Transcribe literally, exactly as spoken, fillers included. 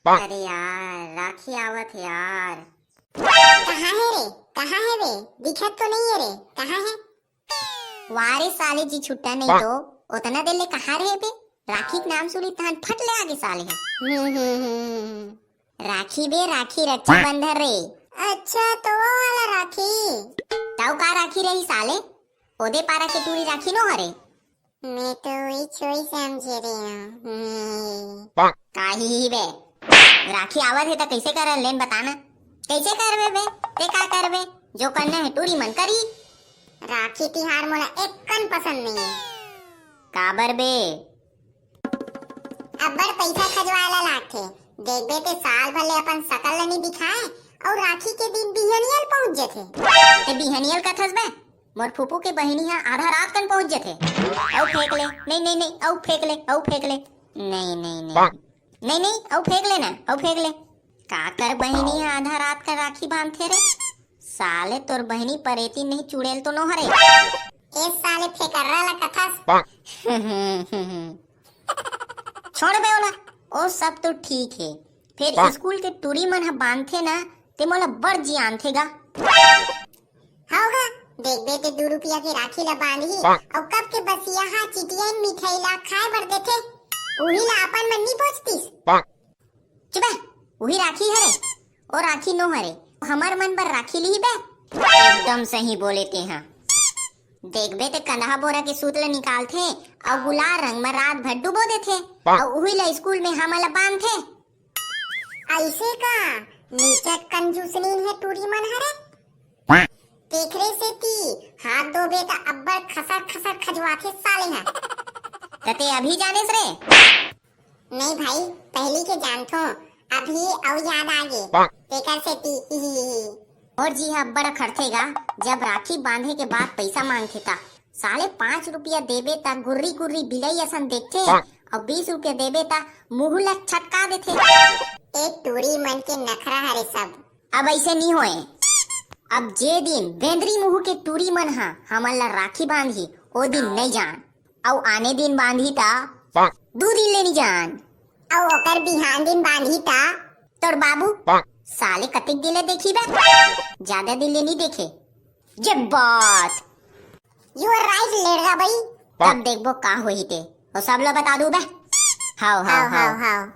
अरे यार, राखी आवत हे यार। कहाँ हे रे? कहाँ हे बे? दिखत तो नहीं हे रे, कहाँ हे? वारे साले जी, छुट्टा नहीं तो ओतना देर ले कहाँ रहे बे? राखी के नाम सुनी तहन फट ले आगे साले ह। हम्म, हम्म, हम्म। राखी बे, राखी, रक्षाबंधन रे। अच्छा, तो वो वाला राखी? ताऊ का राखी रही साले? ओदे पारा के टूरी राखी नो हरे। मैं तो वही छोई समझे रहे हूँ। हम्म। काही ही बे। राखी आवत हे त कैसे करन लेन बताना। कैसे करबे बे? ते का करबे? जो करना है टूरी मन करी। राखी तिहार मोला एक्कन पसंद नहीं है। काबर बे? अब्बड़ पैसा खजवाए ला लागथे। देखबे ते साल भर ले अपन शकल ल नी दिखाए, अउ राखी के दिन बिहनियल पहुंच जथे। ते बिहनियल कथस बे? मोर फूफू के बहिनी ह आधा रात कन पहुंच जथे। अउ फेंक ले, नहीं, नहीं, नहीं, अउ फेंक ले, अउ फेंक ले। नहीं, नहीं, नहीं। नहीं, नहीं, अउ फेंक ले ना, अउ फेंक ले। काकर बहिनी ह आधा रात कन राखी बांधथे रे? साले तोर बहिनी परेती नहीं चुड़ैल तो नो हरे। ए साले फेकर्रा ला कथस। छोड़ बे ओला, ओ सब तो ठीक हे। फेर स्कूल के टूरी मन ह बांधथे ना, ते मोला बड़ जियानथे गा। हव गा, देखबे ते दू रुपया के राखी ला बांधही, अउ कब के बसिया हा चिटियन मिठाई ला खाए बर देथे, उही ला अपन मन नी पहुंचतीस। चुप हे, उही राखी हरे, ओ राखी नो हरे, हमर मन बर राखी लिही बे। एकदम सही बोले तेहा। देखबे ते कंदहा बोरा के सूत ल निकालथे, अउ गुलाल रंग म रात भर डुबो देथे, अउ उही ल स्कूल में हमन ल बांधथे। अइसे का नीचक कंजूसनीन हे टूरी मन हरे? तेखरे सेती हाथ धोबे त अब्बड़ खसर खसर खजवाथे साले ह। त ते अभी जानेस रे? नहीं भाई, पहली के जानथों, अभी अउ याद आगे, तेकर सेती। ही, ही, ही। मोर जी ह अब्बड़ अखरथे गा, जब राखी बांधे के बाद पइसा मांगथे त। साले पाँच रुपया देबे त गुर्री गुर्री बिलई असन देखथे, अउ बीस रुपया देबे त मुहूं ल छटका देथे। ए टूरी मन के नखरा हरे सब। अब अइसे नी होए। अब जे दिन बेंदरी मुहूं के टूरी मन ह हमन ल राखी बांधही, ओ दिन नइ जान। अउ आने दिन बांधही त दू दिन ले नी जान। अउ ओकर बिहान दिन बांधही त तोर बाबू। साले कतेक दिन ले देखही बे? जादा दिन ले नी देखे। जे बात। You are right, लेड़गा बई। तब देखबो का होही ते। ओ सब ल बता दू बे। हाव, हाव, हाव, हाव। हाव।